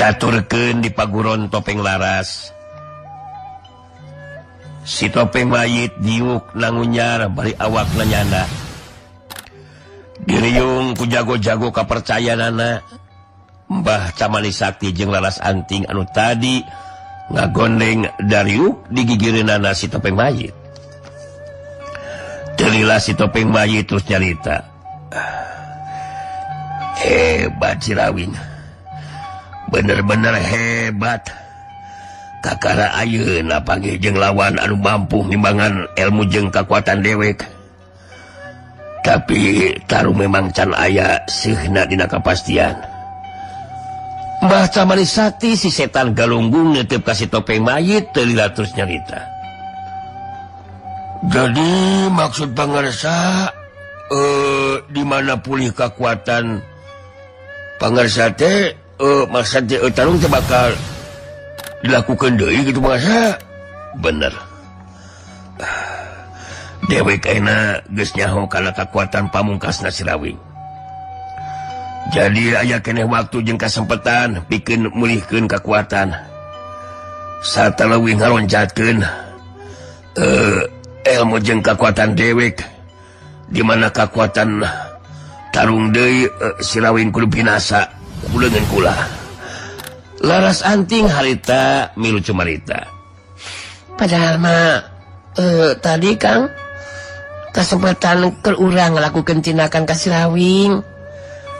Dicaturkeun di paguron topeng laras. Si topeng mayit diuk nangunyar bari awakna nyanda. Diriung ku jago-jago kapercayaanana. Mbah Camani Sakti jeung Laras Anting anu tadi ngagondeng dariuk digigireunana si topeng mayit. Teu si topeng mayit terus nyarita. Hebat si Rawing. Bener-bener hebat. Kakara ayeuna panggih jeung lawan anu mampu ngimbangan ilmu jeung kakuatan dewek. Tapi tarung memang can aya seuhna dina kapastian. Mbah Camani Sakti si setan galunggung neuteup ka si topeng mayit teu lila terus nyarita. Jadi maksud pangarsa di mana pulih kekuatan pangarsa teh maksud teh tarung teh bakal dilakukan deui gitu pangarsa. Bener. Dewek ayeuna geus nyaho kana kakuatan pamungkasna si Rawing. Jadi aya keneh waktu jeung kasempatan pikeun mulihkeun kakuatan. Sarta leuwih ngaloncatkeun ilmu jeung kakuatan dewek di mana kakuatan tarung deui si Rawing kudu binasa ku leungeun kula. Laras Anting harita milu cumarita. Padahal mah tadi Kang kesempatan keur urang ngalakukeun tindakan ka si Rawing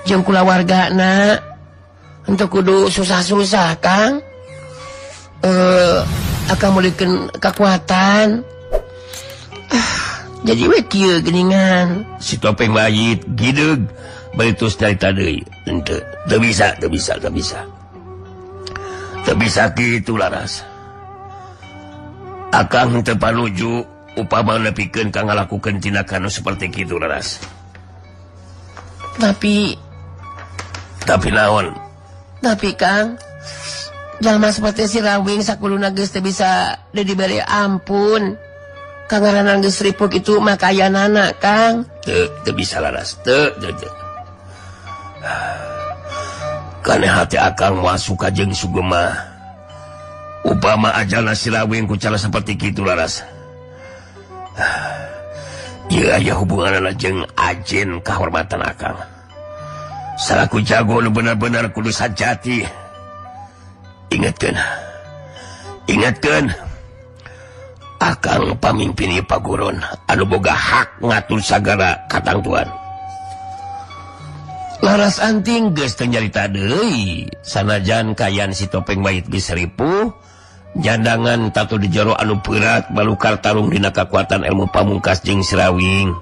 jeung kulawargana henteu kudu susah-susah Kang. Akan mulihkeun kakuatan. Jadi we kieu geuningan. Si topeng mayit gideug bari terus nyarita deui. Henteu, teu bisa, teu bisa, teu bisa. Teu bisa kitu Laras. Akang henteu panuju upama nepikeun ka ngalakukeun tindakan nu saperti kitu Laras. Tapi naon? Tapi Kang, jalma seperti si Rawing sakuluna geus teu bisa dibere ampun. Kangaranan geus ripuh kitu mah kayanana Kang. Teu, teu bisa Laras, teu, teu, teu. Kana hati akang moal suka jeung sugema. Upama ajalna si Rawing ku cara seperti kitu Laras. Ieu aya hubunganna jeung ajen kahormatan akang. Salaku jago nu bener-bener kudu sajati. Ingatkeun. Ingatkeun. Akang pamimpin ieu paguron anu boga hak ngatur sagala katangtuan. Laras Anting geus teu nyarita deui, sanajan kayan si topeng mayit geus ripuh, nyandangan tatu di jero anu peurat balukar tarung dina kakuatan ilmu pamungkas jeung si Rawing.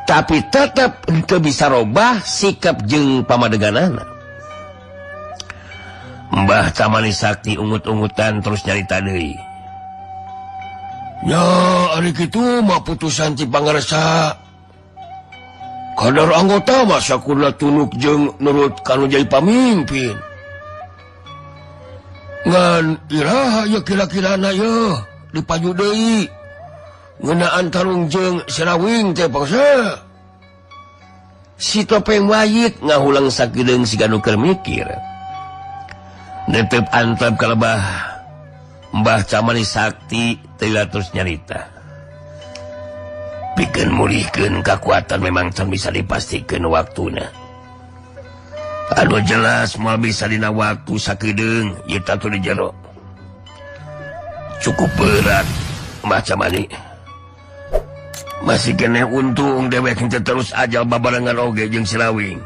Tapi tetep henteu bisa robah sikap jeung pamadeganana. Mbah Camani Sakti ungut-ungutan terus nyarita deui. Ya, ari kitu mah putusan ti pangarsa. Kadar anggota mah sakulah tunuk jeung nurut kanu jadi pamimpin. Ngan iraha ye kira-kirana ye dipaju deui ngeunaan tarung jeung si Rawing teh pangsa. Si topeng mayit ngahulang sakideung siga nu keur mikir. Netep antep kalebah Mbah Camani Sakti teu terus nyarita. Pikeun mulihkeun kakuatan memang can bisa dipastikeun waktuna. Anu jelas moal bisa dina waktu sakedeung ieu tatu di jero. Cukup berat Mbah Camani. Masih keneh untung dewek henteu terus ajal babarengan oge jeung si Rawing.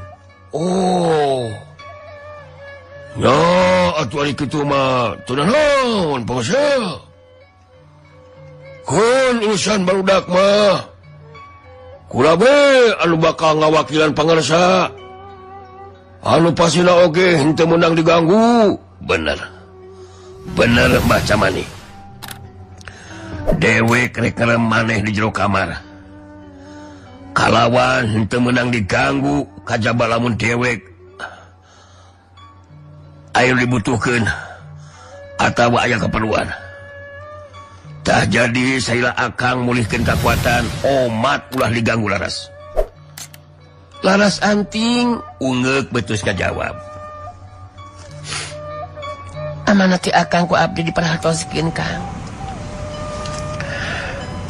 Oh. Ya, atuh ari kitu mah teu naon pangarsa. Kun urusan barudak mah. Kula we anu bakal ngawakilan pangarsa. Anu pasina oge henteu meunang diganggu. Bener. Bener Mbah Camani. Dewek rek maneh di jero kamar. Kalawan henteu meunang diganggu kajaba lamun dewek ayo dibutuhkeun atawa aya keperluan. Tah jadi saila akang mulihkeun kakuatan omat ulah diganggu Laras. Laras Anting ungeuk betus ngajawab. Amanat ti akang ku abdi diperhatoskeun Kang.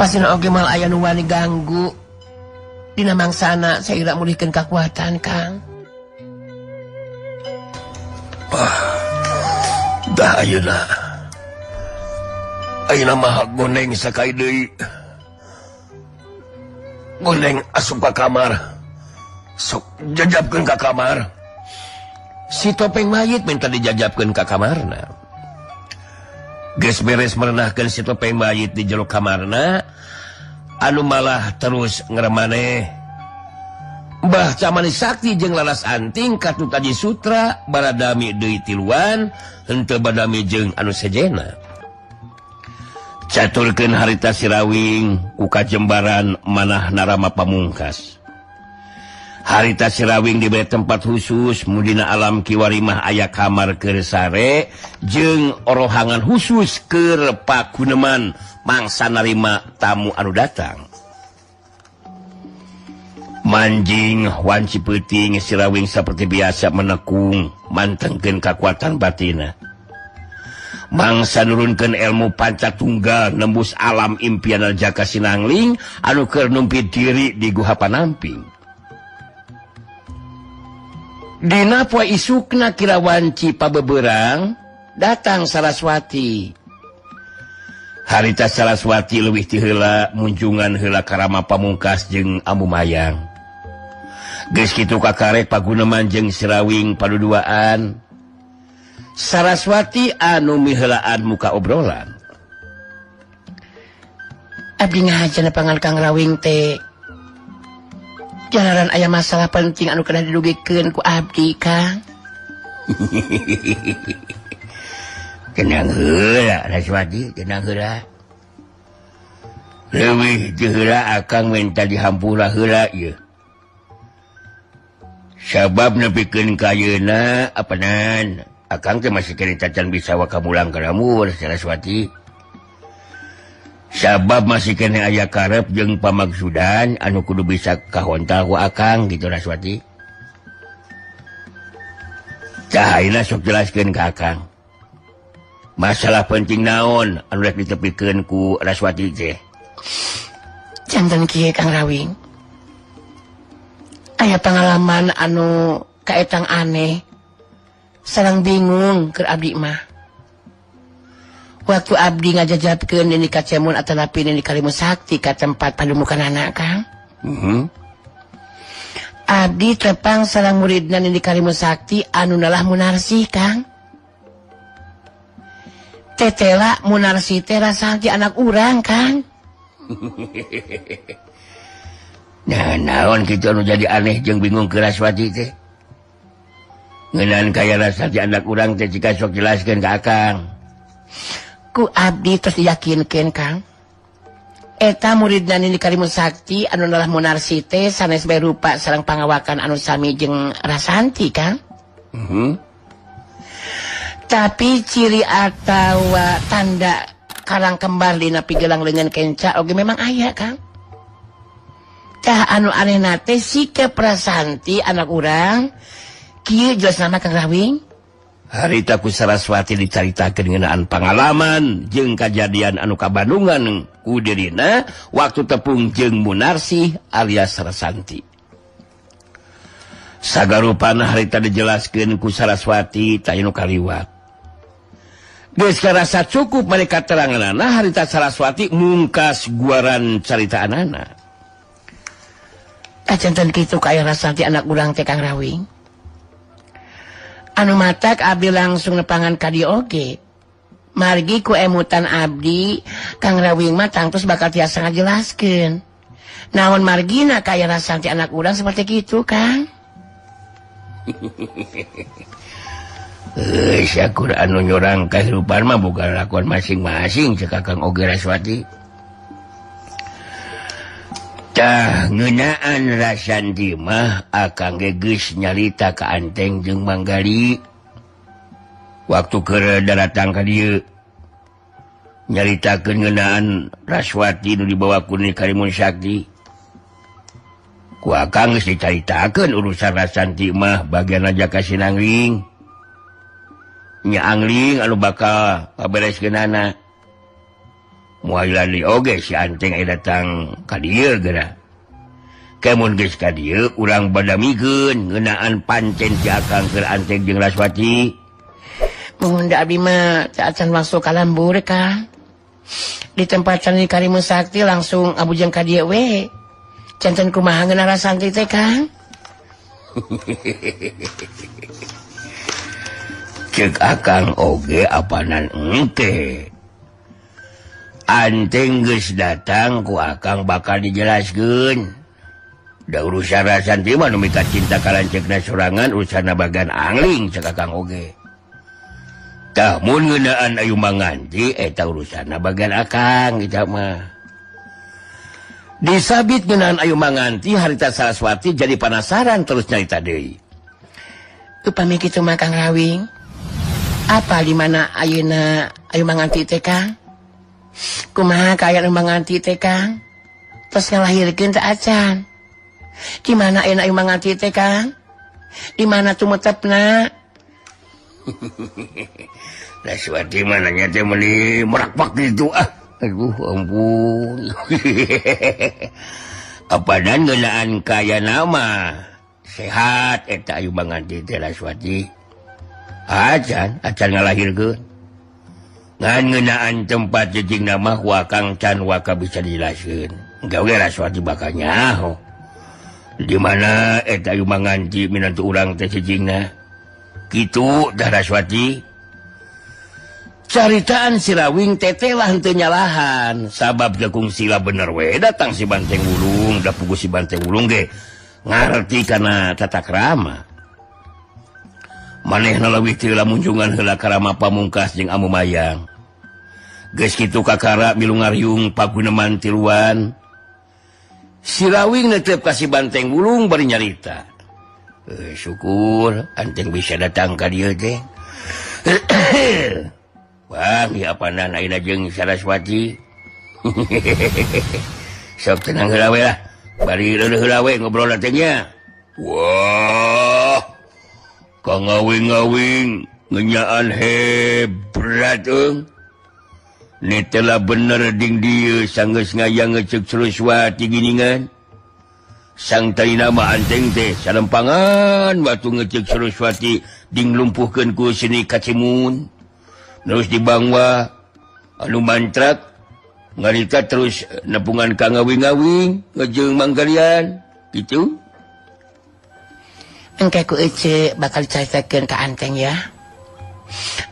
Pasina oge moal aya nu wani ganggu. Dina mangsana saira mulihkeun kakuatan Kang. Dah ayeuna. Ayeuna mah goneng sakai deui. Goneng asup ka kamar. Sok jajabkeun ka kamar. Si topeng mayit minta dijajabkeun ka kamarna. Geus beres merenahkeun si topeng mayit di jero kamarna, anu malah terus ngeremaneh. Mbah Camani Sakti jeung Laras Anting katut Aji Sutra baradami deui tiluan henteu badami jeung anu sejena. Caturkeun harita Sirawing ku kajembaran manah Narama Pamungkas. Harita Sirawing diberi tempat khusus mudina alam kiwarimah aya kamar keur sare jeung orohangan khusus keur paguneman mangsa narima tamu anu datang. Manjing wanci peuting Sirawing seperti biasa menekung mantengkeun kakuatan batina. Mangsa nurunkeun ilmu panca tunggal nembus alam impian Jaka Sinangling anu keur numpi diri di Guha Panamping. Dina poe isukna kira wanci pabeberang datang Saraswati. Harita Saraswati leuwih ti heula munjungan heula ka Rama Pamungkas jeung Ambu Mayang. Geus kitu kakarek paguneman jeung Sirawing paduduaan. Saraswati anu miheulaan muka obrolan. Abdi ngahaja nepangan Kang Rawing teh. Jalanan aya masalah penting anu kena didugikeun ku abdi Kang. Tenang heula Saraswati, tenang heula. Leuwih ti heula akang minta dihampura heula ieu. Sabab nepikeun ka ayeuna apanan akang teh masih keneh tacan bisa wakamulang ka lembur Saraswati. Sabab masih keneh aya karep jeung pamaksudan anu kudu bisa kahontal ku akang gitu Saraswati. Tah ayeuna sok jelaskeun ka akang. Masalah penting naon anu rek ditepikeun ku Saraswati teh? Janten kieu Kang Rawing. Aya pengalaman anu kaetang aneh. Sareng bingung keur abdi mah. Waktu abdi ngajajabkeun Nini Kacemun atanapi Nini Karimun Sakti ka tempat padumukanana Kang. Abdi tepang sareng muridna Nini Karimun Sakti anu nalah Munarsi Kang. Tetela Munarsi teh Rasanti anak urang Kang. Nah, naon kitu anu jadi aneh jeung bingung ke Saraswati teh. Ngeunaan kaya Rasanti anak urang teh jika sok jelaskeun ka akang. Ku abdi terus diyakinkeun Kang. Eta muridna Nini Karimun Sakti anu nalah Munarsi teh sanes bae rupa sareng pangawakan anu sami jeung Rasanti Kang. Tapi ciri atawa tanda karang kembar dina pigelang leungeun kenca oge memang aya Kang. Tah anu anehna teh sikap Rasanti anak urang kieu jelas nama Kang Rawing. Harita ku Saraswati dicaritakeun ngeunaan pangalaman jeung kajadian anu kabandungan ku dirina waktu tepung jeung Munarsi alias Rasanti. Sagarupana harita dijelaskeun ku Saraswati tah nu kaliwat. Geus karasa cukup mereka teranganana harita Saraswati mungkas guaran caritaanana. Kajanten kitu ka aya Rasanti anak urang teh Kang Rawing. Anu matak abdi langsung nepangan ka dieu oge. Margi ku emutan abdi Kang Rawing mah tangtos bakal tiasa ngajelaskeun. Naon margina ka aya Rasanti anak urang seperti kitu Kang? Syakur anu nyorang kahirupan mah boga lakuan masing-masing cek Akang oge Raswati. Tah ngeunaan Rasanti mah akang ge geus nyarita ka Anteng jeung Manggali. Waktu keur daratang ka dieu nyaritakeun ngeunaan Raswati nu dibawa ku Nini Karimun Sakti. Ku akang geus dicaritakeun urusan Rasanti mah bagian aja ka Sinangling. Nya angling anu bakal ngabereskeunana. Moal deui oge si Anteng aya datang ka dieu geura. Kemun geus ka dieu urang badamikeun ngeunaan pancen si Akang keur Anteng jeung Laswati. Mun da abdi mah teu acan masuk ka lembur Kang. Di tempat Candi Karimun Sakti langsung abujang ka dieu we. Canten kumaha ngeunah Rasanti teh Kang? Cek Akang oge apanan engke. Anteng geus datang ku Akang bakal dijelaskeun. Da urusan Rasanti mah nu mika cinta ka lanceukna sorangan urusanna bagian angling cek Akang oge. Tah mun ngeunaan Ayu Manganti eta urusanna bagian Akang eta mah. Disabit ngeunaan Ayu Manganti harita Saraswati jadi penasaran terus nyarita deui. Upami kitu mah Kang Rawing. Apa di mana ayeuna Ayu Manganti teh Kang? Kumaha kaayaan Ayu Manganti teh Kang? Tos ngalahirkeun teh acan. Di mana ayeuna Ayu Manganti teh Kang? Di mana tumetepna? Laswati mah nanya teh meuli merakpak gitu ah. Aduh ampun. Apanan ngeunaan kaya nama sehat eta Ayu Manganti teh Laswati. Acan acan ngalahirkeun. Ngan ngeunaan tempat cicing nama ku Akang can waka bisa dijelaskeun. Gawe Laswati bakal nyaho. Di mana eta Ayu Manganti minantu urang teh cicingna. Kitu dah Laswati. Caritaan si Rawing teteh lah henteu nyalahan sabab jakung sila bener we datang si Banteng Wulung da pugu si Banteng Wulung ge ngarti kana tata krama. Manehna leuwih teu lamunjungan heula karama Pamungkas jeung Amu Mayang. Geus kitu kakara milu ngariung paguneman tiluan. Si Rawing netep ka si Banteng Wulung bari nyarita. Syukur Anteng bisa datang ka dieu teh. Wah, ya apanan ayeuna jeung Saraswati. Sok tenang heula we lah. Bari leuleih heula we ngobrol teh nya. Wah. Kang ngawing-ngawing ngenyaan hebrat eung. Ni telah bener ding dieu sanggeus ngayang ngeceuk Saraswati giningan. Sang tadi nama Anteng teh salempangan waktu ngeceuk Saraswati ding lumpuhkeun ku seni kacimun. Terus dibangwa anu mantrak ngarita terus nepungan ka ngawing-ngawing ngejeng manggalian gitu. Engke ku Ece bakal dicaritakeun ka Anteng ya.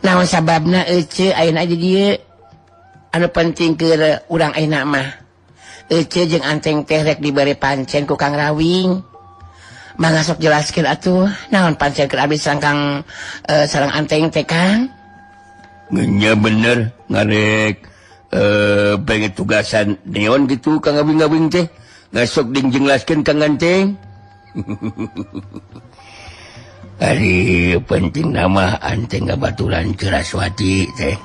Naon sababna Ece ayeuna di dieu? Anu penting keur urang ayeuna mah. Ece jeung Anteng teh rek dibere pancen ku Kang Rawing. Mangga sok jelaskeun atuh naon pancen keur abdi sareng sareng Anteng teh Kang? Nya bener ngarek pengen tugasan neon gitu Kang Ngawing-ngawing teh ngasok ding jelaskeun Kang Anteng. Ari penting nama Anteng ngabaturan Saraswati teh.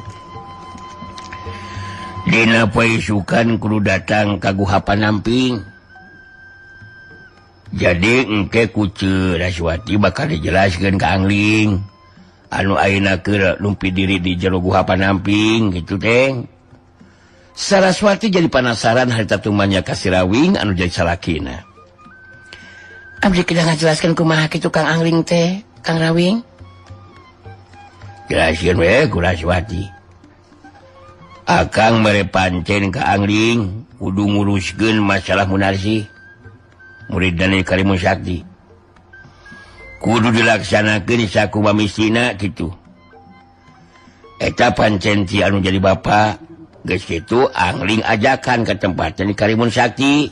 Dina paisukan kudu datang ka Guha Panamping. Jadi engke ku Saraswati bakal dijelaskeun ka Angling. Anu ayeuna keur lumpi diri di jero Guha Panamping gitu teh. Saraswati jadi penasaran harita tumanya ka si Rawing anu jadi salakina. Abdi kedah ngajelaskeun kumaha kitu Kang Angling teh, Kang Rawing? Jelaskeun we ku Saraswati. Akang mere pancen ka Angling kudu nguruskeun masalah Munarsi. Murid Dani Karimun Sakti. Kudu dilaksanakeun sakumaha mistina kitu. Eta pancen ti anu jadi bapa, geus kitu Angling ajakan ke tempat Dani Karimun Sakti.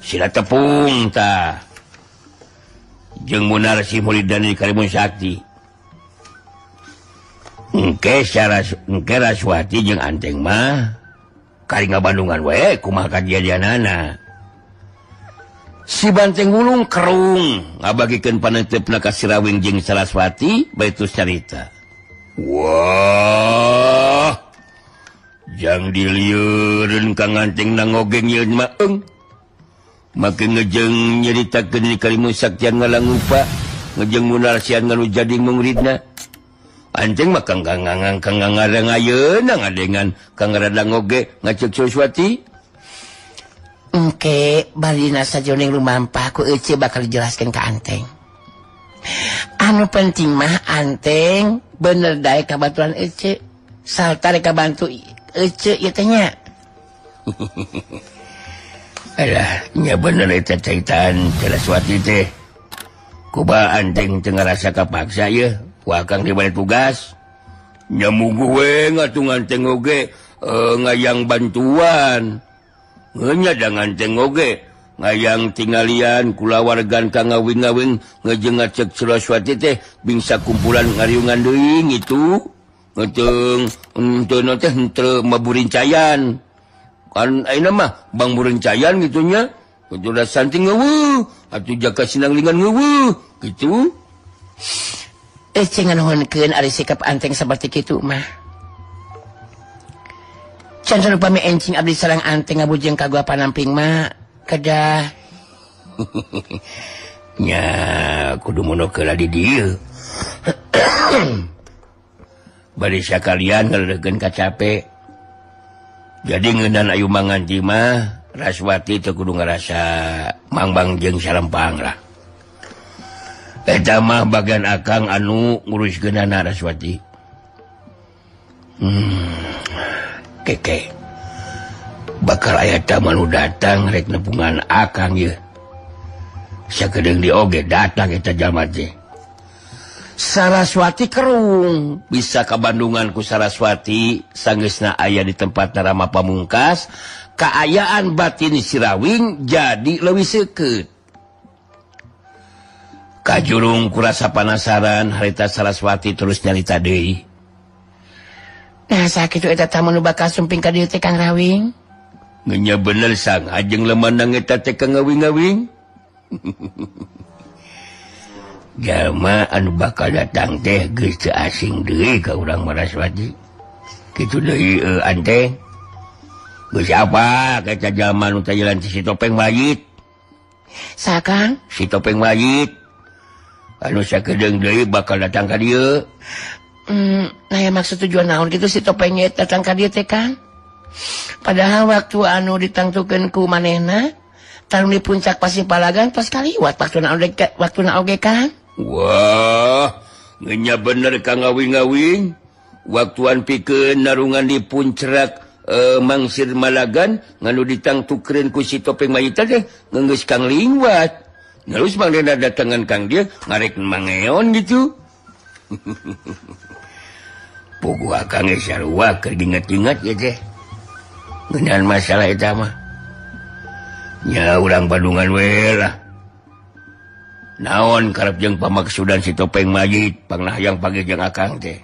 Sila tepung tah. Jeung Munarsi murid Dani Karimun Sakti. Engke engke Raswati jeung Anteng mah kari ngabandungan we kumaha kajadianana. Si Banteng Wulung kerung ngabagikeun panetepna ka si Rawing jeung Saraswati bari terus carita. Wah. Jang dilieureun Kang Anteng nangogeng yeun mah eung. Make ngejeng nyaritakeun di Karimun Saktian ngalangupa, ngejeng Munarsian nganu jadi muridna. Anjing mah kang ngarang ayeuna ngadengan kang radang oge ngacek Saraswati. Engke balina sajoning lumampah ku Ece bakal dijelaskeun ka Anteng. Anu penting mah Anteng bener dae kabaturan Ece. Salta rek kabantu Ece ieu teh nya. Alah, nya bener eta caitan Saraswati teh. Kuba Anteng teu ngarasa kapaksa yeuh, ku akang dibere tugas. Nya muguh we ngatung Anteng oge ngayang bantuan. Nya dangan Anteng oge ngayang tingalian kulawargan ka ngawing-ngawing ngejeng ngacek Saraswati teh bingsa kumpulan ngariungan deui ngitu. Ngeuteung henteu teh henteu maburincayan. Kan ayeuna mah bang burincayan kitu nya. Kudu santing ngeueuh atuh jaka sinanglingan ngeueuh kitu. Ece nganuhunkeun ari sikap Anteng saperti kitu mah. Can upami encing abdi sareng Anteng ngabujeng ka gua panamping mah kedah. Nya kudu mono keula di dieu. Bari sakalian ngaleukeun kacape. Jadi ngeunan ayu manganti mah Raswati teu kudu ngarasa mangbang jeung salempang lah. Eta mah bagian akang anu nguruskeunana Raswati. Keke. Bakal aya tamu nu datang rek nepungan akang yeuh. Sakedeung di oge datang eta jalma teh. Saraswati kerung bisa kabandungan ku Saraswati sanggeusna aya di tempat Rama Pamungkas, kaayaan batin Sirawing jadi leuwih seukeut. Kajurung kurasa panasaran harita Saraswati terus nyarita deui. Nah sakitu eta tamu nu bakal sumping ka dieu teh Kang Rawing. Nya bener sang ajeng lemanang eta teh ka ngawing-ngawing. Jalma anu bakal datang teh geus teu asing deui ka urang Saraswati. Kitu deui Anteng. Geus apa ka jalma nu tajalan si topeng mayit. Saha Kang? Si topeng mayit. Anu sakedeung deui bakal datang ka dieu. Nah ya maksud tujuan naon gitu si topengnya datang ka dieu teh Kang? Padahal waktu anu ditangtukeun ku manehna tarung di puncak Pasir Palagan pas kaliwat waktuna oge Kang. Wah, ngenya bener Kang ngawing-ngawing. Waktuan pikeun narungan di puncak Mangsir Malagan nganu ditangtukeun ku si topeng mayit teh ngeungeus Kang liwat. Terus manehna datangan Kang dia ngarek mangeon gitu. Puguh akang ge sarua keur diinget-inget ya teh. Ngeunaan masalah eta mah. Nya urang Bandungan we lah. Naon karep jeung pamaksudan si topeng mayit pangnahayang pagi jeung akang teh.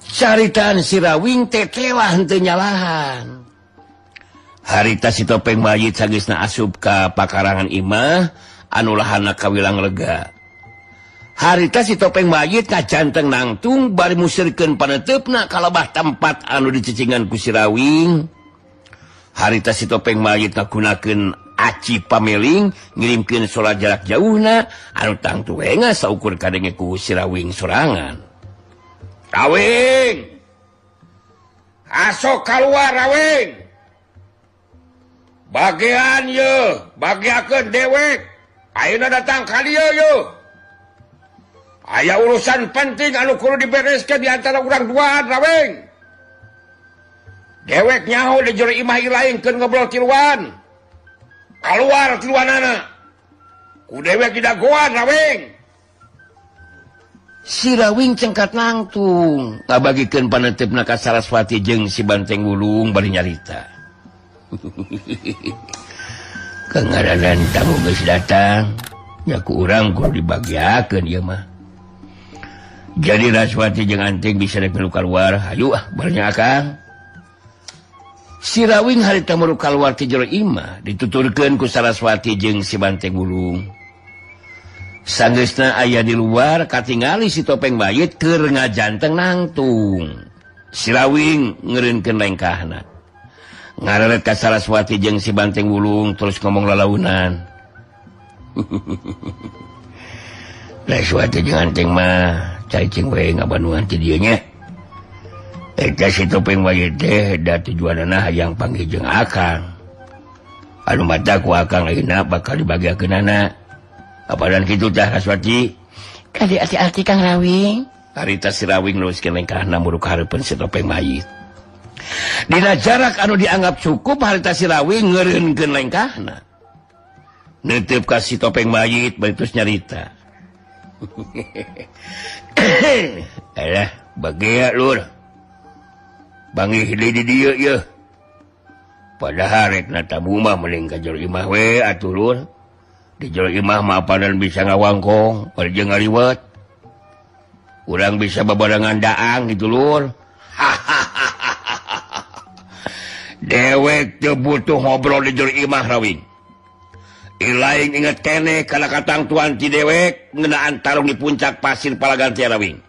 Caritaan Sirawing teh telah henteu nyalahan. Harita si topeng mayit sageusna asup ka pakarangan imah anu lahanna kawilang lega. Harita si topeng mayit kacanteng nangtung bari musirkeun paneuteup-na kalebah tempat anu dicecingan ku Sirawing. Harita si topeng mayit ngagunakeun aci pameling ngirimkeun sola jarak jauhna anu tangtu we saukur kadenge ku Sirawing sorangan. Rawing! Asok kaluar Rawing! Bagian ye, bagiakeun dewek. Ayeuna datang ka dieu ye. Aya urusan penting anu kudu dibereskeun di antara urang duaan Rawing. Dewek nyaho di jero imah lain keur ngobrol tiluan. Kaluar tiluanana. Ku dewek didagoan Rawing. Si Rawing cengkat nangtung ngabagikeun paneuteup-na ka Saraswati jeung si Banteng Wulung bari nyarita. Kangaranan tamu geus datang, nya ku urang kudu dibagiakeun ieu mah. Jadi Raswati jeung Anteng bisa rek milu kaluar, hayu ah bareng akang. Si Rawing harita meru kaluar ti jero imah dituturkeun ku Saraswati jeung si Banteng Wulung. Sanggeusna aya di luar katingali si topeng mayit keur ngajanteng nangtung. Si Rawing ngeureunkeun lengkahna. Ngareret ka Saraswati jeung si Banteng Wulung terus ngomong lalaunan. Laswati jeung anteng mah cacing we ngabanungan ti dieu nya. Eta si topeng mayit teh da tujuanana hayang panggih jeung akang. Anu mata ku akang ayeuna bakal dibagiakeunana. Apadan kitu tah Laswati? Kadi ati-ati Kang Rawing. Harita si Rawing neruskeun lengkahna muruk hareupeun si topeng mayit. Dina jarak anu dianggap cukup harita si Rawing ngeureunkeun lengkahna. Neuteup ka si topeng mayit bari terus nyarita. Alah, bagea lur. Bangih deui di dieu yeuh. Padahal rek na tamu mah mending ka jero imah we atuh lur. Di jero imah mah apanan bisa ngawangkong, bari jeung ngaliwet. Urang bisa babarengan daang gitu lur. Dewek teu butuh ngobrol di jero imah Rawing. Ilaing inget kene kana katangtuan ti dewek ngeunaan tarung di puncak pasir Palagan teh Rawing.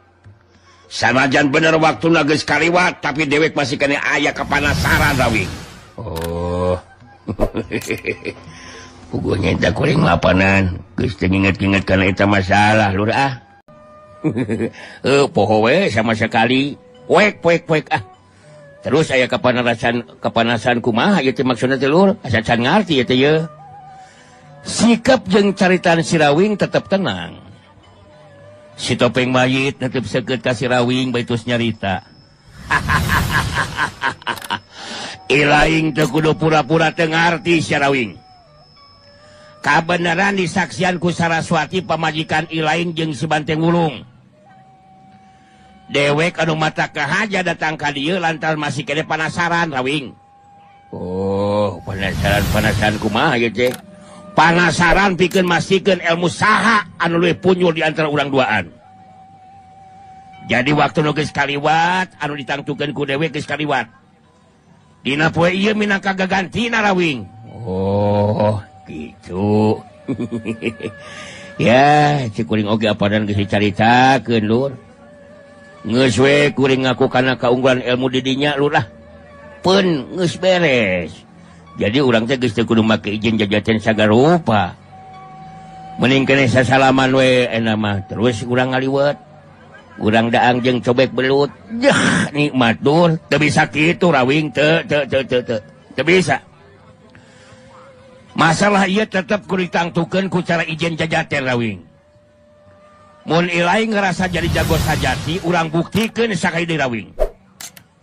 Sanajan bener waktuna geus kaliwat tapi dewek masih kene aya kepanasaran Rawing. Oh. Puguh nyata kuring mapanan geus teu nginget-nginget kana eta masalah lur ah. Poho we sama sekali. Wek wek wek ah. Terus aya kepanasan kumaha ieu teh maksudna teh lur? Asa can ngarti ieu teh ye. Sikap jeung caritaan si Rawing tetep tenang. Si topeng mayit netep seukeut ka si Rawing bari terus nyarita. Ilaing teu kudu pura-pura teu ngarti si Rawing. Kabeneran disaksian ku Saraswati pamajikan Ilaing jeung si Banteng Wulung. Dewek anu mata kahaja datang ka dieu lantaran masih kene panasaran Rawing. Oh, penasaran kumaha ieu teh? Panasaran pikeun masikeun ilmu saha anu leuwih punyul di antara urang duaan. Jadi waktu nu geus kaliwat anu ditangtukeun ku dewek geus kaliwat. Dina poe ieu minangka gagantina Rawing. Oh, gitu. Ya, cik kuring oge apadan geus dicaritakeun lur. Geus we kuring ngaku kana kaunggulan ilmu di dinya lur lah. Peun geus beres. Jadi urang teh geus teu kudu make izin jajaten sagarupa. Mending keneh sasalaman we enak mah terus urang ngaliwet. Urang daang jeung cobek belut. Jah, nikmat lur. Teu bisa kitu Rawing teu teu teu teu teu. Teu bisa. Masalah ieu tetep kudu ditangtukeun ku cara izin jajaten Rawing. Mun Ilaing ngerasa jadi jago sajati, urang buktikeun sakali deui Rawing.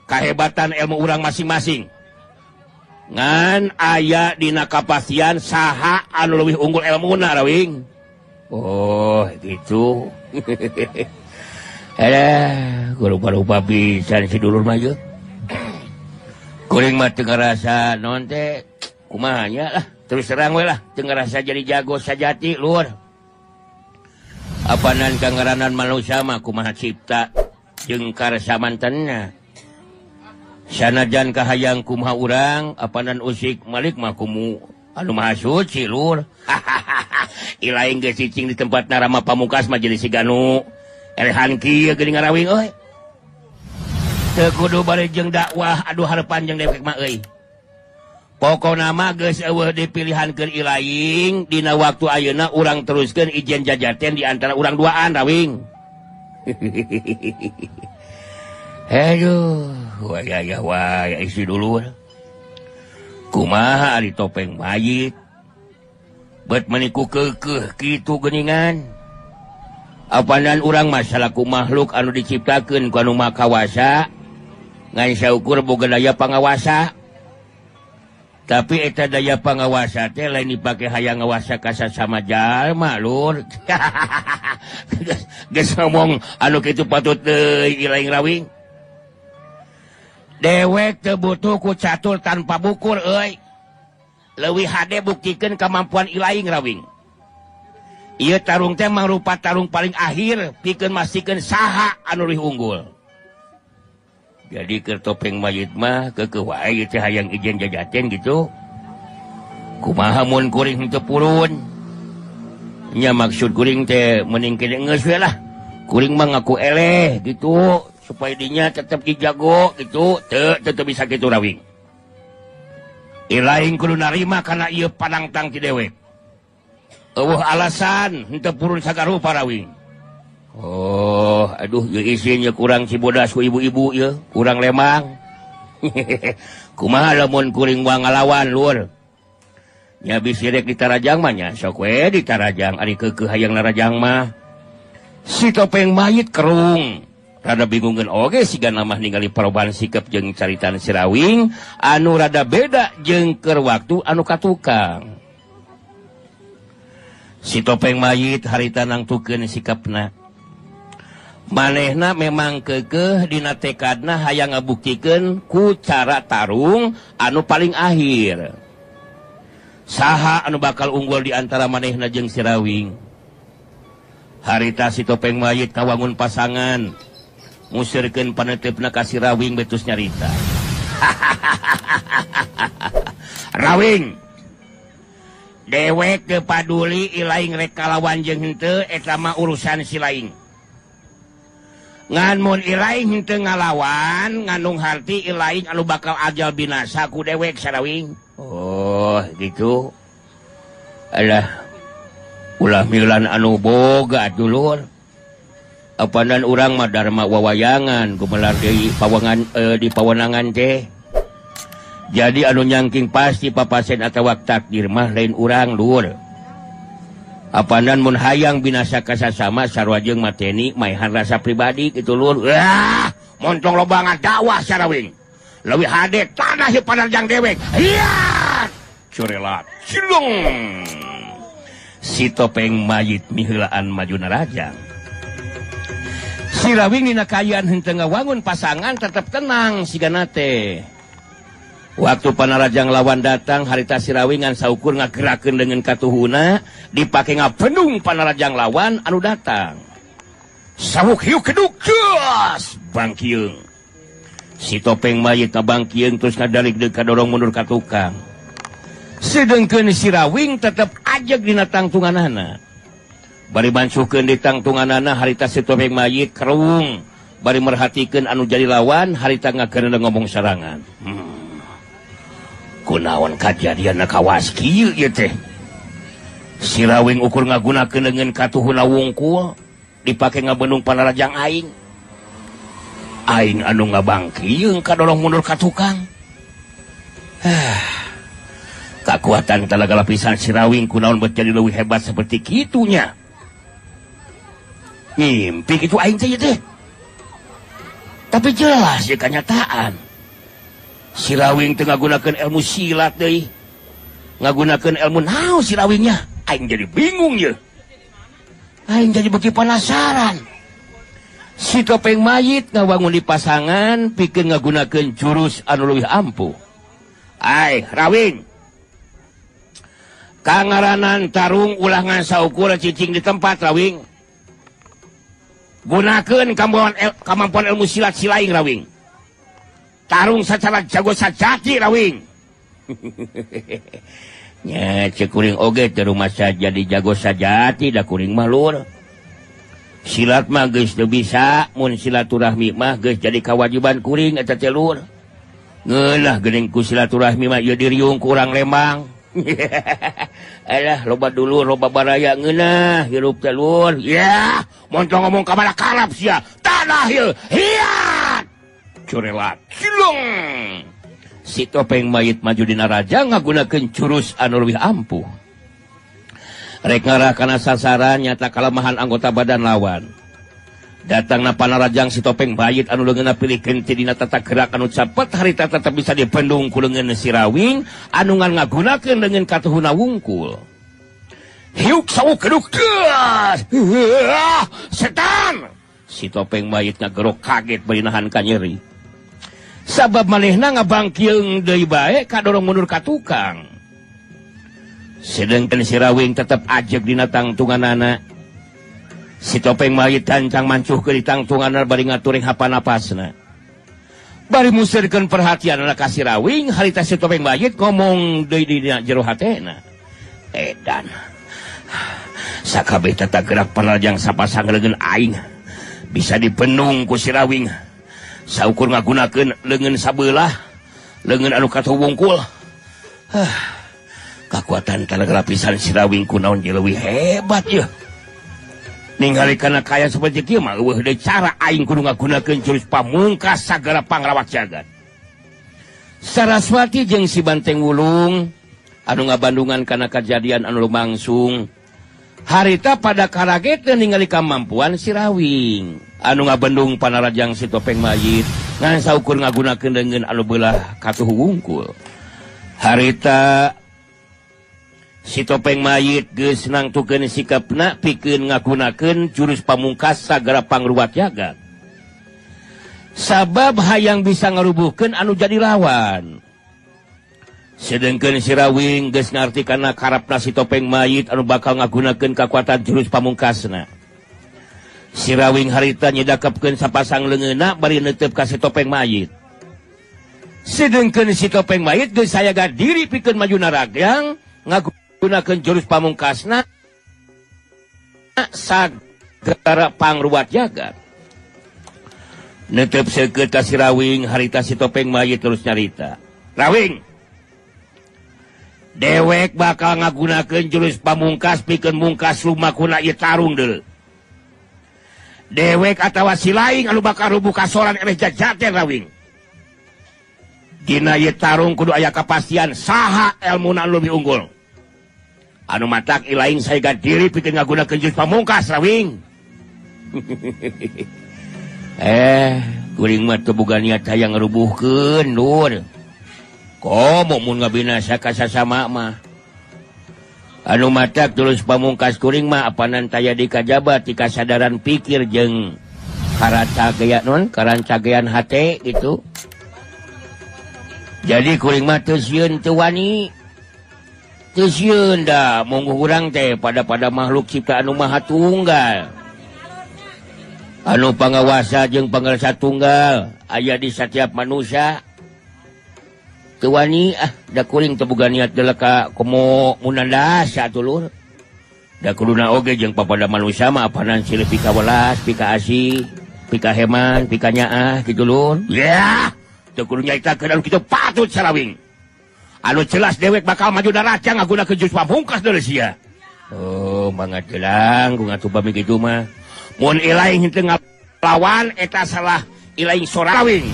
Kahebatan ilmu urang masing-masing. Ngan aya dina kapastian saha anu leuwih unggul elmuna Rawing. Oh, gitu. Alah, rupa-rupa pisan si dulur mah ieu. Kuring mah teu ngarasa naon teh kumaha nya lah, terus terang we lah, teu ngarasa jadi jago sajati lur. Apanan kangaranan manusia mah kumaha cipta jeung karsa mantenna. Sanajan kahayang kumaha urang, apanan usik malik mah kumu anu maha suci lur. Ilaing geus cicing di tempat Rama Pamungkas mah jadi siganu elehan kieu geuning ngarawing euy. Teu kudu bari jeung dakwah aduh harepan jeung dewek mah euy. Pokona mah geus eueuh dipilihankeun Ilaing dina waktu ayeuna urang teruskeun ijen jajaten di antara urang duaan Rawing. Aduh, wah wah isi dulu. Kumaha ari topeng mayit. Bet meniku keukeuh kitu geuningan. Apanan urang masalah ku makhluk anu diciptakeun ku anu Maha Kawasa, ngan saukur boga daya pangawasa. Tapi eta daya pangawasa teh lain dipake hayang ngawasa ka sasama jalma lur. Geus ngomong anu kitu patut deui Ilaing Rawing. Dewek teu butuh ku catur tanpa bukur euy. Leuwih hade buktikeun kemampuan Ilaing Rawing. Ieu tarung teh mangrupa tarung paling akhir pikeun mastikeun saha anu leuwih unggul. Jadi keur topeng mayit mah keukeuh wae ieu teh hayang ijen jajaten gitu. Kumaha mun kuring teu purun? Nya maksud kuring teh mending kene geus we lah. Kuring mah ngaku eleh gitu supaya dinya tetep dijago gitu. Teu teu bisa kitu Rawing. Ilaing kudu narima kana ieu panangtang ti dewek. Eueuh alasan henteu purun sagarupa Rawing. Oh, aduh ieu isinnya kurang Cibodas ku ibu-ibu ieu, kurang Lembang. Kumaha lamun kuring moal ngalawan lur. Nya bisi rek ditarajang mah nya sok we ditarajang ari keukeuh hayang narajang mah. Si topeng mayit kerung. Rada bingungeun oge siga namah ningali perubahan sikap jeung caritan si Rawing anu rada beda jeung keur waktu anu katukang. Si topeng mayit harita nangtukeun sikapna. Manehna memang keukeuh dina tekadna hayang ngabuktikeun ku cara tarung anu paling akhir. Saha anu bakal unggul di antara manehna jeung si Rawing. Harita si topeng mayit kawangun pasangan musirkeun paneuteup-na ka si Rawing betus nyarita. Rawing, dewek teu paduli ilaing rek kalawan jeung henteu eta mah urusan si laing. Ngan mun ilaing henteu ngalawan ngandung harti ilaing anu bakal ajal binasa ku dewek Sarawing. Oh, gitu. Alah, ulah milan anu boga dulur. Apanan urang mah dharma wawayangan gumelar deui pawangan di pawenangan teh. Jadi anu nyangking pasti papasen atawa takdir mah lain urang lur. Apanan mun hayang binasa kasasama sarua jeung mateni maehan rasa pribadi kitu lur. Ah, montong loba ngadakwah Sarawing. Leuwih hade tanah ieu panarjang dewek. Hiat! Curelat. Cilung. Si topeng mayit miheulaan maju narajang. Si Rawing dina kaayaan henteu ngawangun pasangan tetep tenang sigana teh. Waktu panarajang lawan datang harita si Rawing ngan saukur ngagerakeun dengan katuhuna dipake ngabendung panarajang lawan anu datang. Sawuk hiu keduk geus bangkieung. Si topeng mayit ngabangkieung terus ngadalik deui kadorong mundur ka tukang. Sedengkeun si Rawing tetep ajeg dina tangtunganana. Bari mansuhkeun di tangtunganana harita si topeng mayit kerung bari merhatikeun anu jadi lawan harita ngageurna ngomong sarangan. Kunaon kajadian kawas kieu ieu teh. Si Rawing ukur ngagunakeun leungeun katuhuna wungkul dipake ngabendung panarajang aing. Aing anu ngabangkieung kadorong mundur ka tukang. Kakuatan talaga lapisan si Rawing kunaon bet jadi leuwih hebat seperti kitunya. Ngimpi kitu aing teh teh. Tapi jelas ya kenyataan. Si Rawing teu ngagunakeun ilmu silat deui. Ngagunakeun ilmu naon si Rawingnya? Aing jadi bingung ye. Aing jadi beuki penasaran. Si topeng mayit ngawangun di pasangan pikeun ngagunakeun jurus anu leuwih ampuh. Ai, Rawing. Kangaranan tarung ulah ngan saukur cicing di tempat Rawing. Gunakeun kemampuan ilmu silat si laing Rawing. Tarung secara jago sajati Rawing. Nya ceuk kuring oge teu rumasa jadi jago sajati da kuring mah lur. Silat mah geus teu bisa, mun silaturahmi mah geus jadi kewajiban kuring eta teh lur. Ngeunah geuning ku silaturahmi mah ieu diriung ku urang Lembang. Alah loba dulur loba baraya ngeunah hirup teh lur. Yah, montong ngomong ka mana kalap sia. Tanah ieu. Hiat. Curelat. Cilung. Si topeng mayit maju dina raja ngagunakeun jurus anu leuwih ampuh. Rek ngarah kana sasaran nyata kalemahan anggota badan lawan. Datangna panarajang si topeng mayit anu leungeunna pilih genti dina tata gerak anu cepet harita tetep bisa dibendung ku leungeun si Rawing anu ngan ngagunakeun leungeun katuhuna wungkul. Hiuk sawuk keduk geus. Setan. Si topeng mayit ngagerok kaget bari nahan ka nyeri. Sabab manehna ngabangkieung deui bae kadorong mundur ka tukang. Sedengkeun si Rawing tetep ajeg dina tangtunganana. Si topeng mayit gancang mancuhkeun di tangtunganana bari ngaturing hapanapasna. Bari musirkeun perhatianana ka si Rawing, harita si topeng mayit ngomong deui dina jero hatena. Edan. Sakabeh tata gerak panarajang sapasang leungeun aing bisa dipenung ku si Rawing. Saukur ngagunakeun leungeun sabelah, leungeun anu katuh wungkul. Kakuatan talaga lapisan si Rawing kunaon jeung leuwih hebat yeuh. Ningali kana kaya seperti kieu mah eueuh deui cara aing kudu ngagunakeun jurus pamungkas sagala pangrawat jagat. Saraswati jeung si Banteng Wulung anu ngabandungan kana kajadian anu lumangsung harita pada karageteun ningali kamampuan si Rawing anu ngabendung panarajang si topeng mayit ngan saukur ngagunakeun deungeun anu beulah katuhu wungkul. Harita si topeng mayit geus nangtukeun sikapna pikeun ngagunakeun jurus pamungkas sagala pangruwat jagat. Sabab hayang bisa ngarubuhkeun anu jadi lawan. Sedengkeun si Rawing geus ngarti kana karapna si topeng mayit anu bakal ngagunakeun kakuatan jurus pamungkasna. Si Rawing harita nyedakepkeun sapasang leungeunna bari neuteup ka si topeng mayit. Sedengkeun si topeng mayit geus sayaga diri pikeun maju naragyang ngagunakeun jurus pamungkasna sagara pangruwat jagat. Netep seukeut ka si Rawing harita si topeng mayit terus nyarita. Rawing, dewek bakal ngagunakeun jurus pamungkas pikeun mungkas lumakuna ieu tarung deuleu. Dewek atawa si laing anu bakal rubuh kasoran eleh jajaten Rawing. Dina ieu tarung kudu aya kapastian saha elmuna anu leuwih unggul. Anu matak ilaing saega diri pikeun ngagunakeun jurus pamungkas Rawing. Kuring mah teu boga niat hayang ngarubuhkeun lur. Komo mun ngabinasa ka sasama mah. Anu matak terus pamungkas kuring mah apanan taya di kajaba ti kasadaran pikir jeung karancagean non karancagean hate gitu. Jadi kuring mah teu sieun teu wani. Teu sieun da mungguh urang teh pada makhluk ciptaan anu Maha Tunggal. Anu pangawasa jeung pangarsa tunggal aya di setiap manusia. Teu wani ah da kuring teu boga niat deleka komo munandasa atuh lur. Da kuduna oge jeung papada manusia mah apanan silih pika welas, pika asih, pika heman, pika nyaah kitu lur. Yah, teu kudu nyaitakeun anu kitu patut sarawing. Anu jelas dewek bakal maju darajang ngagunakeun jurus pamungkas deuleu sia. Oh, mangga jelang ku ngatuh bami kitu mah. Mun ilaing henteu ngalawan eta salah ilaing sorawing.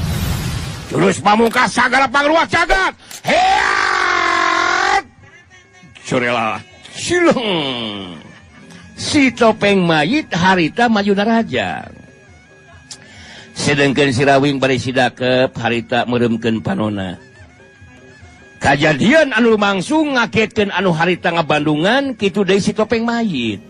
Jurus pamungkas sagala pangruwat jagat. Heat! Surela sileng. Si topeng mayit harita maju narajang. Sedengkeun si Rawing bari sidakep harita meureumkeun panona. Kajadian anu lumangsung ngagetkeun anu harita ngabandungan kitu deui si topeng mayit.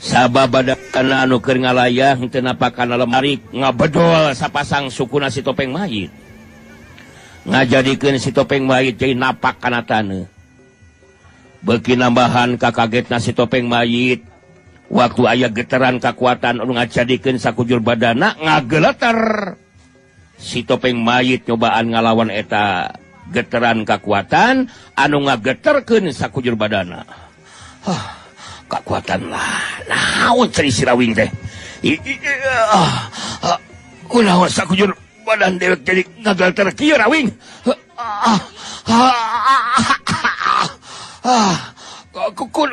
Sabab badana anu keur ngalayah henteu napakana lemari ngabedol sapasang sukuna si topeng mayit. Ngajadikeun si topeng mayit jadi napak kana taneuh. Beuki nambahan kakagetna si topeng mayit waktu aya getaran kakuatan anu ngajadikeun sakujur badana ngageleter. Si topeng mayit nyobaan ngalawan eta getaran kakuatan anu ngageterkeun sakujur badana. Hah. Kekuatan lah, naon cari si Rawing teh. Kunaon sakujur badan dewek jadi ngagalter kieu Rawing.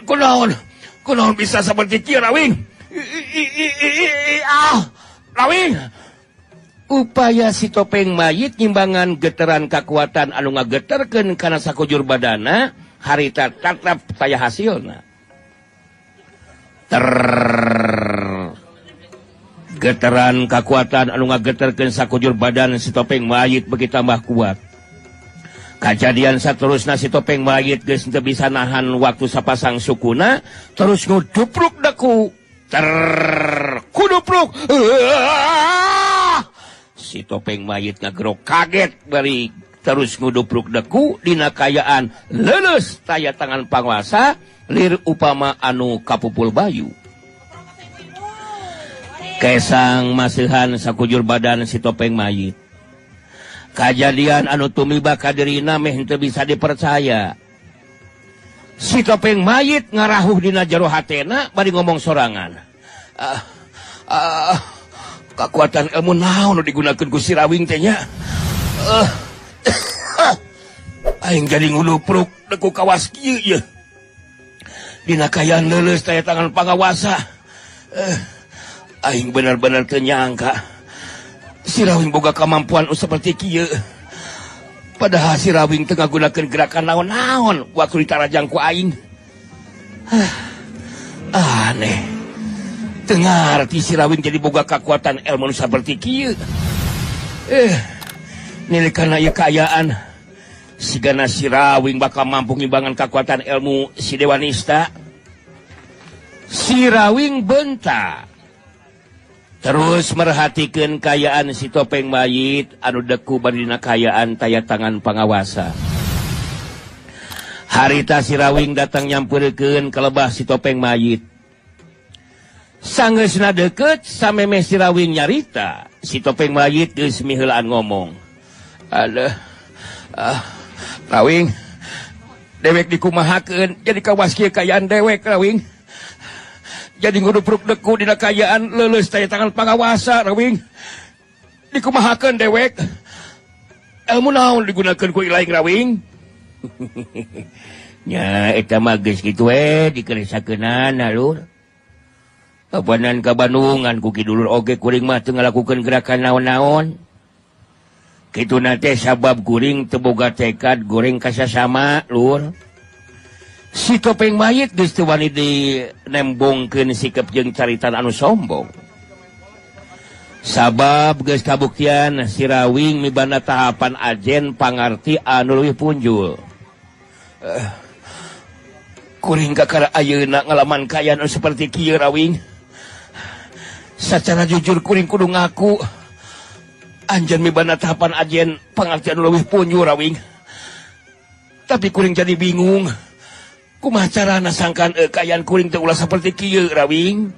Kunaon, kunaon bisa seperti kieu Rawing. Rawing. Upaya si topeng mayit nyimbangan getaran kekuatan anu ngageterkeun kana sakujur badana harita tatap taya hasilna. Getaran kekuatan anu ngageterkeun sakujur badan si topeng mayit beuki tambah kuat. Kajadian saterusna si topeng mayit geus teu bisa nahan waktu sapasang sukuna terus ngudupruk deku. Kudupruk. Si topeng mayit ngagerok kaget bari terus ngudupruk deku dina kayaan leuleus taya tangan panguasa lir upama anu kapupul bayu. Kesang masihan sakujur badan si topeng mayit. Kajadian anu tumiba kadirina meh henteu bisa dipercaya. Si topeng mayit ngarahuh dina jero hatena bari ngomong sorangan. Kakuatan ilmu naon nu digunakeun ku si Rawing teh nya? Aing jadi ngulupruk deku kawas kieu ieu. Dina kayaan leuleus taya tangan pangawasa. Aing benar-benar teu nyangka si Rawing boga kemampuan seperti kieu. Padahal si Rawing teu ngagunakeun gerakan naon-naon waktu ditarajang ku aing. Aneh. Teu ngarti si Rawing jadi boga kekuatan ilmu seperti kieu. Nilai kana ieu kaayaan sigana si Rawing bakal mampu ngimbangan kekuatan ilmu si Dewanista. Si Rawing bentak. Terus merhatikeun kaayaan si topeng mayit anu deku bari dina kaayaan taya tangan pangawasa. Harita si Rawing datang nyampeurkeun ka lebah si topeng mayit. Sanggeusna deukeut samemeh si Rawing nyarita, si topeng mayit geus miheulaan ngomong. Aduh, Rawing, dewek dikumahakeun jadi kawas kieu kaayaan dewek Rawing. Jadi ngudupruk deku dina kaayaan leuleus taya tangan pangawasa Rawing. Dikumahakeun dewek. Ilmu naon digunakeun ku ilaing Rawing? Nya eta mah geus kitu we dikeresakeunana lur. Kapanan ka Bandungan ku ki dulur oge kuring mah teu ngalakukeun gerakan naon-naon. Kituna teh sabab kuring teu boga tekad goreng kasasama lur. Si topeng mayit geus teu wani dinembongkeun sikep jeung caritan anu sombong. Sabab geus kabuktian si Rawing mibanda tahapan ajen pangarti anu leuwih punjul. Kuring kakara ayeuna ngalaman kaayaan anu saperti kieu Rawing. Sacara jujur kuring kudu ngaku anjeun mibanda tahapan ajen pangarti anu leuwih punjul Rawing. Tapi kuring jadi bingung. Kumaha carana sangkan kaayaan kuring teh ulah saperti kieu Rawing.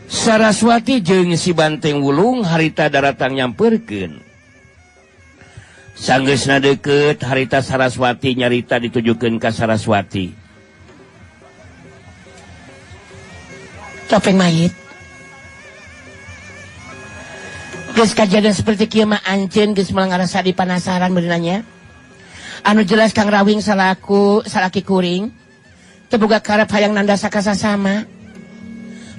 Saraswati jeung si Banteng Wulung harita daratang nyampeurkeun. Sanggeusna deukeut harita Saraswati nyarita ditujukeun ka Saraswati. Topeng mayit. Geus kajadian seperti kieu mah anjeun geus moal ngarasa dipanasaran beunanya. Anu jelas Kang Rawing salaku salaki kuring teu boga karep hayang nandasa kasasama.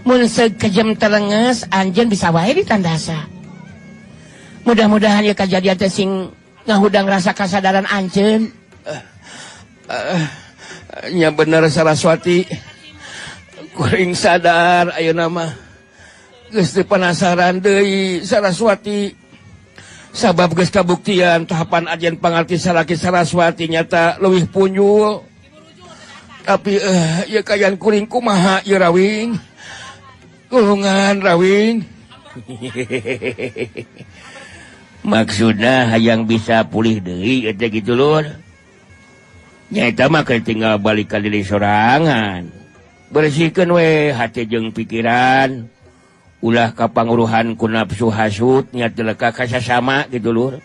Mun sekejem telenges anjeun bisa wae ditandasa. Mudah-mudahan ieu kajadian teh sing ngahudang rasa kasadaran anjeun. Nya bener Saraswati. Kuring sadar ayeuna mah. Geus teu penasaran deui Saraswati. Sabab geus kabuktian tahapan ajen pangarti salaki Saraswati nyata leuwih punjul. Tapi ieu kaayaan kuring kumaha ieu Rawing? Tulungan Rawing. Maksudna hayang bisa pulih deui eta kitu lur. Nya eta mah keur tinggal balik ka diri sorangan. Bersihkeun we hati jeung pikiran. Ulah kapanguruhan ku nafsu hasud nya teu leka kasasama kitu lur.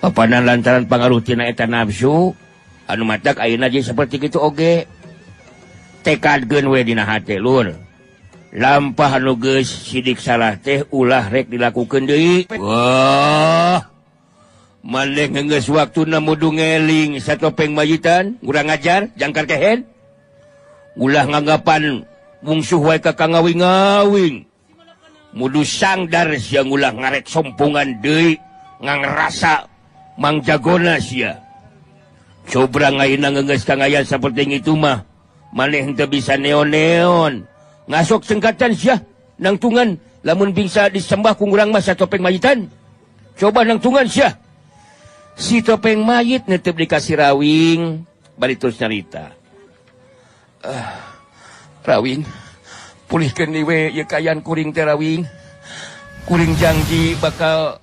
Papanan lantaran pangaruh tina eta nafsu anu matak ayeuna jeung saperti kitu oge. Tekadkeun we dina hate lur. Lampah anu geus sidik salah teh ulah rek dilakukeun deui. Wah. Maneh geus waktuna mudu ngeling satopeng mayitan, urang ajar jangkar kehen. Ulah nganggapan mungsuh wae ka kangawing-awing. Mudu sangdar sia ulah ngarek sompungan deui ngangrasa mangjagona sia. Cobrang ayeuna geus kangayan saperti itu mah maneh henteu bisa neon-neon. Ngasok sengkatan sia nangtungan lamun bingsa disembah ku urang mah satopeng mayitan. Coba nangtungan sia. Si topeng mayit netep dikasih Rawing bari terus nyarita. Rawing, pulihkeun deui we ieu kaayaan kuring teh Rawing. Kuring janji bakal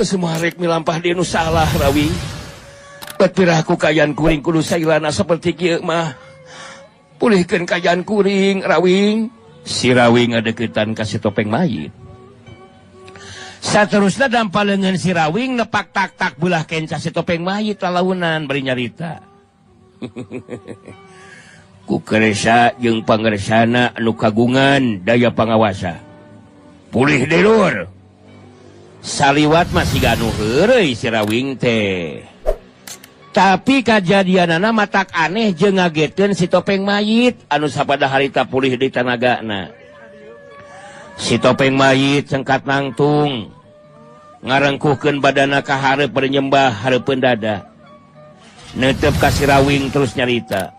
semua rek milampah deui nu salah Rawing. Bet piraku kaayaan kuring kudu sailana saperti kieu mah. Pulihkeun kaayaan kuring Rawing. Si Rawing ngadeukeutan ka si topeng mayit. Saterusna dampa leungeun si Rawing nepak tak-tak beulah kenca si topeng mayit lalaunan bari nyarita. Ku keresa jeung pangersana anu kagungan daya pangawasa. Pulih deui lur. Saliwat mah siga anu heureuy si Rawing teh. Tapi kajadianana matak aneh jeung ngagetkeun si topeng mayit anu sapada harita pulih di tanagana. Si topeng mayit cengkat nangtung ngarengkuhkeun badana ka hareup bari nyembah hareupeun dada. Neuteup ka si Rawing terus nyarita.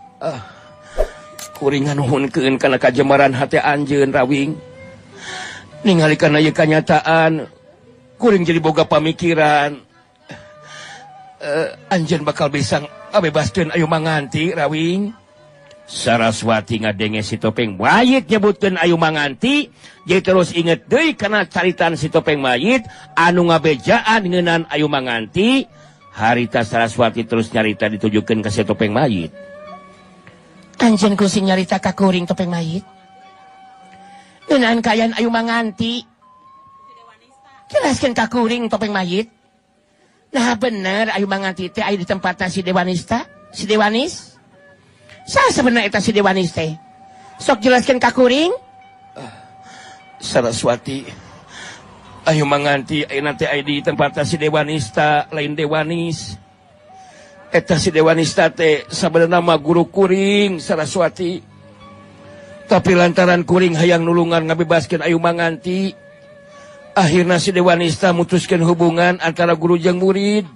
Kuring nganuhunkeun kana kajemaran hate anjeun Rawing. Ningali kana ieu kanyataan kuring jadi boga pamikiran. Anjeun bakal bisa ngabebaskeun Ayu Manganti Rawing. Saraswati ngadenge si topeng mayit nyebutkeun Ayu Manganti, jadi terus inget deui kana caritaan si topeng mayit anu ngabejaan ngeunaan Ayu Manganti. Harita Saraswati terus nyarita ditujukeun ka si topeng mayit. Anjeun kusing nyarita ka kuring topeng mayit ngeunaan kaayaan Ayu Manganti. Jelaskeun ka kuring topeng mayit. Nah bener Ayu Manganti teh aya di tempatna si Dewanista, si Dewanis. Saha sebenarnya eta si Dewanis teh? Sok jelaskeun ka kuring. Saraswati, Ayu Manganti ayeuna teh aya di tempatna si Dewanista, lain Dewanis. Eta si Dewanista teh sabenerna mah guru kuring Saraswati. Tapi lantaran kuring hayang nulungan ngabebaskeun Ayu Manganti, akhirna si Dewanista mutuskeun hubungan antara guru jeung murid.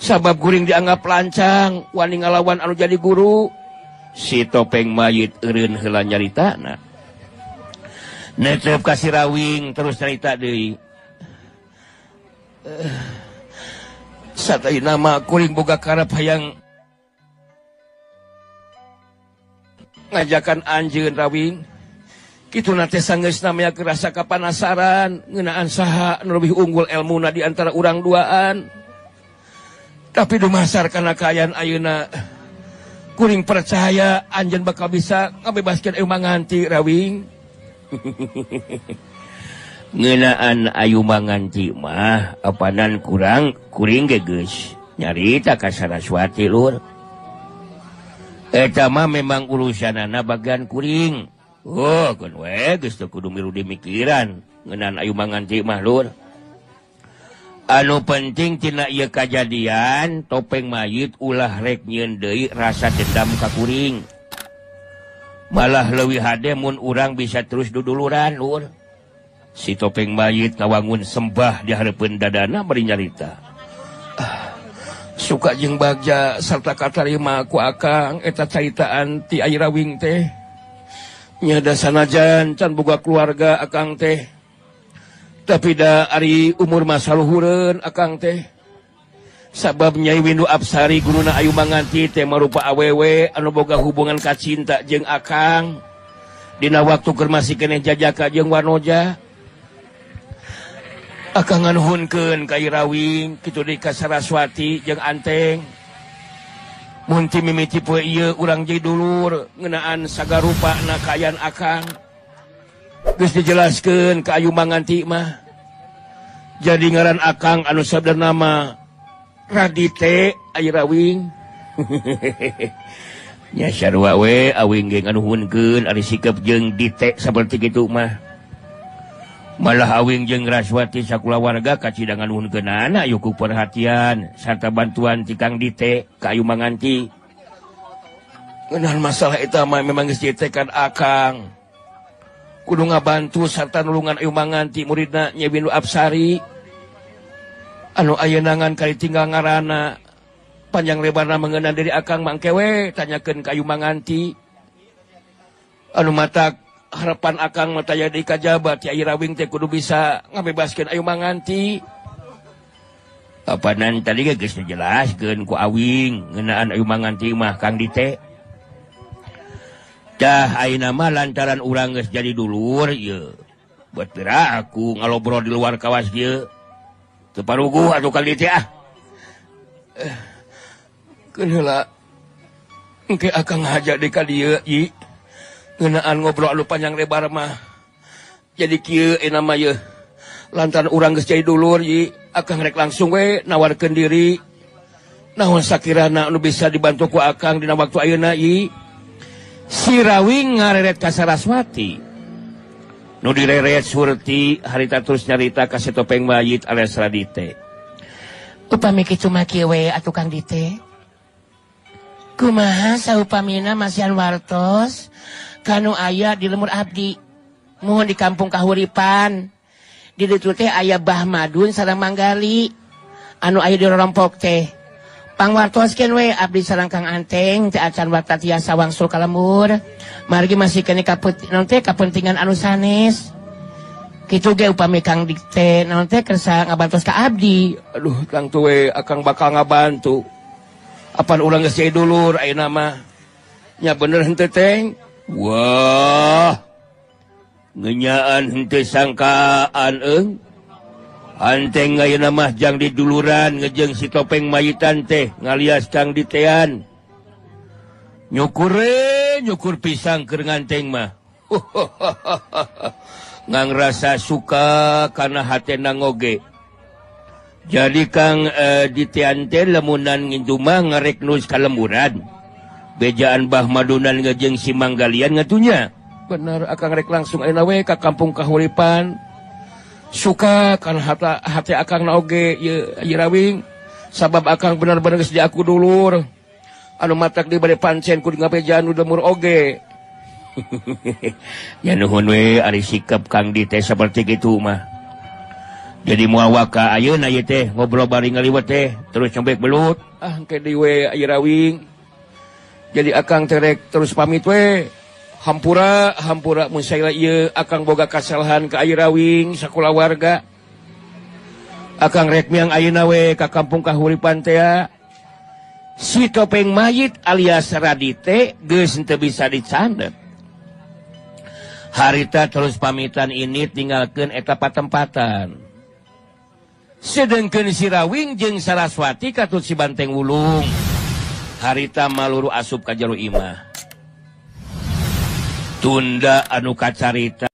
Sabab kuring dianggap lancang, wani ngalawan anu jadi guru. Si topeng mayit eureun heula nyaritana. Netep ka si Rawing terus nyarita deui. Satayna mah kuring boga karep hayang ngajakan anjeun Rawing. Kitu na teh sanggeusna mah rasa kapanasaran ngeunaan saha nu leuwih unggul elmuna di antara urang duaan. Tapi dumasar kana kaayaan ayeuna kuring percaya anjeun bakal bisa ngabebaskeun Ayu Manganti Rawing. Ngeunaan Ayu Manganti mah apanan kurang kuring ge geus nyarita ka Saraswati lur. Eta mah memang urusanana bagian kuring. Oh, keun we geus teu kudu milu dimikiran ngeunaan Ayu Manganti mah lur. Anu penting tina ieu kajadian topeng mayit ulah rek nyieun deui rasa dendam ka kuring. Malah leuwih hade mun urang bisa terus duduluran lur. Si topeng mayit ngawangun sembah di hareupeun dadana bari nyarita. Suka jeung bagja sarta katarima ku akang eta caritaan ti Ayu Rawing teh. Nya da sanajan can boga keluarga akang teh. Tapi da ari umur mah saluhureun akang teh. Sabab Nyai Windu Apsari guruna Ayu Manganti teh marupa awewe anu boga hubungan kacinta jeung akang. Dina waktu keur masih keneh jajaka jeung Wanoja. Akang nganuhunkeun ka Rawing kitu deui ka Saraswati jeung Anteng. Mun ti mimiti poe ieu urang jadi dulur ngeunaan sagarupa na kaayaan akang. Geus dijelaskeun ka Ayu Manganti mah. Jadi ngaran akang anu sabenerna mah Radite Ayu Rawing. Nya sarua we awing ge nganuhunkeun ari sikep jeung Dite saperti kitu mah. Malah awing jeung Raswati sakulawarga kacida nganuhunkeunana aya ku perhatian sarta bantuan ti Kang Dite ka Ayu Manganti. Ngeunaan masalah eta mah memang geus ditekan akang. Kudu ngabantu sarta nulungan Ayu Manganti muridna Nyai Windu Apsari. Anu ayeuna ngan kali tinggal ngaranna panjang lebarna mengenang diri akang mangke we tanyakeun ka Ayu Manganti. Anu matak harapan akang mah taya deui kajabat ti Ayu Rawing teh kudu bisa ngabebaskeun Ayu Manganti. Apanan tadi ge geus dijelaskeun ku awing ngeunaan Ayu Manganti mah Kang Dite. Dah ayeuna mah lantaran urang geus jadi dulur ieu. Buat pira aku ngalobrol di luar kawas ieu. Teu paruguh atuh Kang Dite ah. Keun heula engke akang ngahaja deui ka dieu ieu. Ngeunaan ngobrol anu panjang lebar mah. Jadi kieu ayeuna mah yeuh. Lantaran urang geus jadi dulur ieu, akang rek langsung we nawarkeun diri. Naon sakirana anu bisa dibantu ku akang dina waktu ayeuna ieu. Si Rawing ngareret ka Saraswati. Nu direret Surti harita terus nyarita ka si topeng mayit alias Radite. Upami kitu mah kieu we atuh Kang Dite. Kumaha saupamina masihan wartos kanu aya di lemur abdi. Muhun di kampung Kahuripan. Di ditu teh aya Bah Madun sareng Manggali anu aya di rorompok teh. Pangwartoskeun we abdi sareng Kang Anteng teh acan warta tiasa wangsul ka lembur. Margi masih keneh kapentingan anu sanes. Kitu ge upami Kang Dite naon teh kersa ngabantos ka abdi. Aduh Kang tuwe akang bakal ngabantu. Apan urang geus jadi dulur ayeuna mah. Nya bener henteu Teng? Wah. Ngenyaan henteu sangkaan eung. Anteng ayeuna mah jang diduluran ngejeng si topeng mayitan teh ngalias Kang Ditean. Nyukur nyukur pisang keur nganteng mah. Ngang rasa suka karena hatena ngoge. Jadi Kang Ditean teh lemunan ngintu mah ngarek nus kalemburan. Bejaan Bah Madunan ngejeng si Manggalian ngatunya. Bener akang rek langsung ayeuna we ka kampung Kahuripan. Suka kan hati akang na oge ye Rawing sabab akang bener-bener geus diaku dulur anu matak di bade pancen kudu ngabejaan nu lemur oge. Ya nuhun we ari sikap Kang Dite saperti kitu mah. Jadi moal waka ayeuna ieu teh ngobrol bari ngaliwet teh terus nyobek belut. Ah engke deui we ieu Rawing. Jadi akang terek terus pamit we. Hampura hampura mun saila ieu akang boga kasalahan ka Ayi Rawing sakulawarga. Akang rek miang ayeuna we ka kampung Kahuripan teh. Si topeng mayit alias Radite geus henteu bisa dicandet. Harita terus pamitan ini tinggalkeun eta patempatan. Sedengkeun si Rawing jeung Saraswati katut si Banteng Wulung. Harita maluru asup ka jero imah. Tunda anu kacarita.